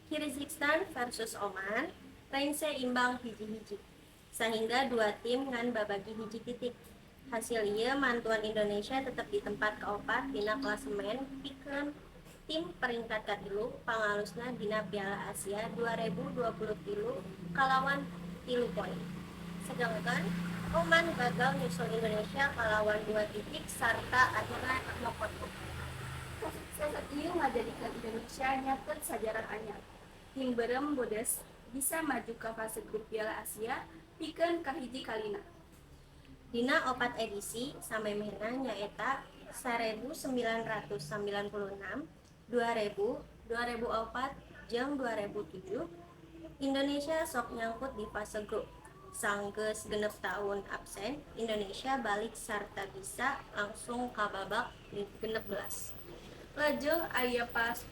Kyrgyzstan versus Oman rengse imbang 1-1, sehingga dua tim ngan babagi 1 titik. Hasil ieu mantuan Indonesia tetep di tempat kaopat dina klasemen pikeun tim peringkat katilu pangalusna dina Piala Asia 2023 kalawan 3 poin. Sedangkan Oman gagal nyusul Indonesia kalawan 2 titik sarta akhirna nyokot. Kasuksesan ieu ngajadikeun Indonesia nyatet sajarah anyar. Tim beureum bodas bisa maju ka fase grup Piala Asia pikeun kahiji kalina. Dina opat edisi samemehna, nyaeta 1996, 2000, 2004, jeung 2007, Indonesia sok nyangkut di fase grup. Sanggeus 6 taun absen, Indonesia balik sarta bisa langsung ka babak 16. Lajeng aya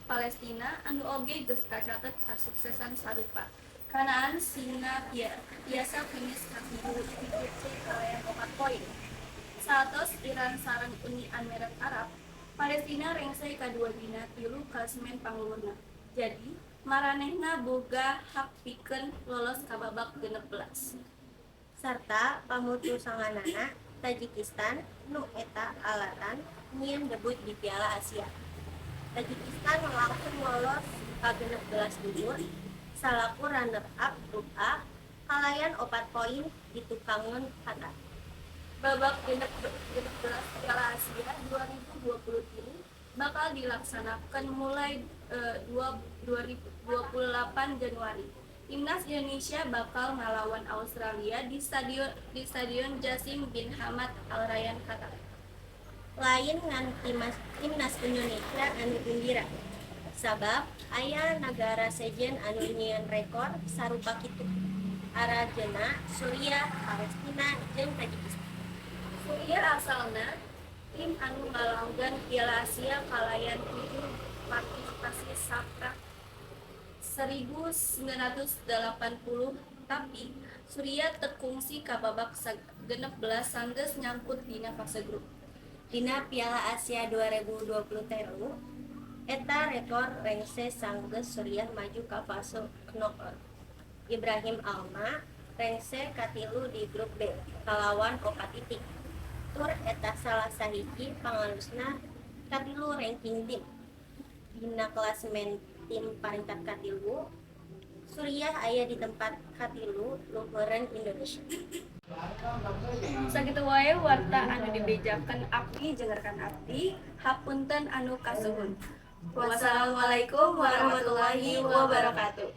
Palestina anu oge geus kacatet kasuksesan sarupa. Kanaan Singa tiasa finish katilu di grup C kalayan 4 poin. Saatos Iran sareng Uni Emirat Arab, Palestina rengse kadua dina tilu klasemen pangluhurna. Jadi, maranehna boga hak pikeun lolos ka babak 16. Sarta pamutusanganana, Tajikistan nu eta alatan nyieun debut di Piala Asia. Tajikistan langsung lolos ka 16 duhur salaku runner up grup A kalayan 4 poin ditukangeun Qatar. Babak 16 Piala Asia 2023 bakal dilaksanakan mulai 28 Januari. Timnas Indonesia bakal ngalawan Australia di Stadion Jassim bin Hamad Al Rayyan, Qatar. Lain ngan timnas Indonesia anu gembira. Sabab aya nagara sejen anu nyieun rekor sarupa kitu. Aranjeunna Suriah, Palestina, jeung Tajikistan. Suriah asalna tim anu ngalanggan Piala Asia kalayan 7 partisipasi saprak 1980, tapi Suriah teu kungsi ka babak 16 sanggeus nyangkut dina fase grup. Dina Piala Asia 2023, eta rekor rengse sanggeus Suriah maju ka fase knockout. Ibrahim Alma rengse katilu di grup B kalawan 4 titik. Tur eta salah sahiji pangalusna katilu ranking tim. Dina klasemen tim paringkat katilu, Suriah aya di tempat katilu luhureun Indonesia. Sakitu wae warta anu dibejakeun abdi jeung rekan abdi, hapunten anu kasuhun. Wassalamualaikum warahmatullahi wabarakatuh.